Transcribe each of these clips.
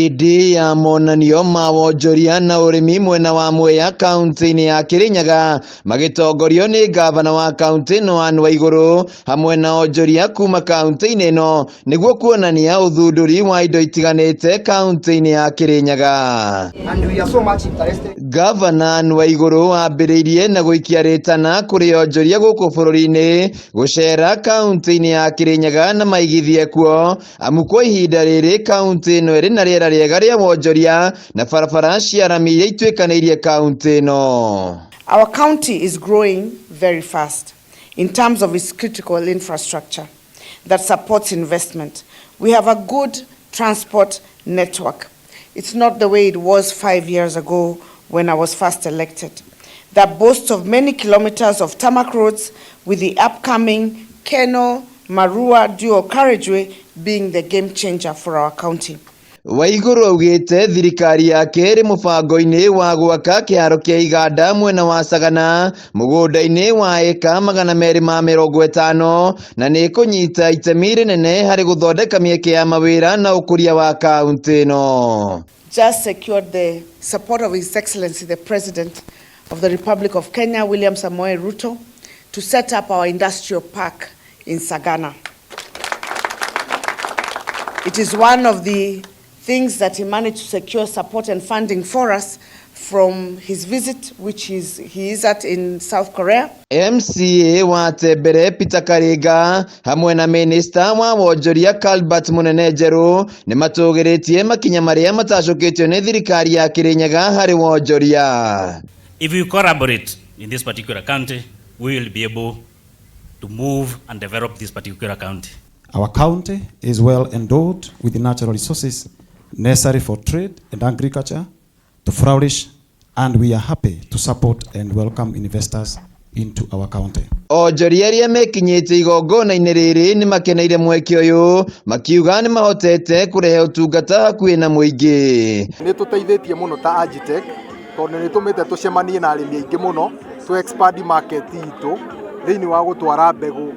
Hĩndĩ ya monanio ma wonjoria na ũrĩmi mwena wa Mwea kaunti-inĩ ya Kirinyaga magĩtongorio nĩ ngavana wa kaunti ĩno Anne Waigũrũ hamwe na onjoria kuma kaunti-inĩ ĩno nĩguo kuonania ũthundũri wa indo itiganĩte kaunti-inĩ ya Kirinyaga. And we are so much interested. Ngavana Anne Waigũrũ ambĩrĩirie na gũikia rĩtana kũrĩ onjoria gũkũ bũrũri-inĩ gũcera kaunti-inĩ ya Kirinyaga na maigithie kuo amu kwa ihinda rĩrĩ kaunti ĩno ĩrĩ na rĩera rĩega rĩa wonjoria na barabara cia rami iria ituĩkanĩirie kaunti ĩno. Our county is growing very fast in terms of its critical infrastructure that supports investment. We have a good transport network. It's not the way it was 5 years ago when I was first elected. That boasts of many kilometers of tarmac roads, with the upcoming Kenol Marua dual carriageway being the game changer for our county. Waigũrũ augĩte thirikari yake ĩrĩ mũbango-inĩ wa gwaka kĩharo kĩa iganda mwena wa Sagana mũgũnda-inĩ wa ĩka 250 na nĩ ĩkũnyita itemi rĩnene harĩ gũthondeka mĩeke ya mawĩra na ũkũria wa kaunti ĩno. Just secured the support of His Excellency the President of the Republic of Kenya, William Samoei Ruto, to set up our industrial park in Sagana. It is one of the things that he managed to secure support and funding for us from his visit, which he is at in South Korea. MCA wa Tembere Peter Karinga hamwe na minista wa wonjoria Cuthbert Munene Njerũ nĩ matũgĩrĩtie makinya marĩa matacũkĩtio nĩ thirikari ya Kirinyaga harĩ wonjoria. If we collaborate in this particular county, we will be able to move and develop this particular county. Our county is well endowed with the natural resources necessary for trade and agriculture to flourish, and we are happy to support and welcome investors into our county. Onjoria arĩa mekinyĩtie igongona-inĩ rĩrĩ nĩ makeneire mweke ũyũ makiuga nĩ mahotete kũrehe ũtungata hakuhĩ na mũingĩ. Nĩ tũteithĩtie mũno ta Agitech tondũ nĩ tũmĩte tũcemanie na arĩmi aingĩ mũno tũ expand market itũ thĩinĩ wa gũtwara mbegũ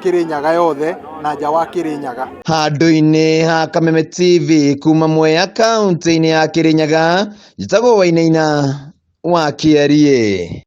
Kĩrĩnyaga yothe na nja wa Kĩrĩnyaga. Handũ-inĩ ha Kameme TV kuma Mwea kaunti-inĩ ya Kĩrĩnyaga, njĩtagwo Wainaina wa Kĩariĩ.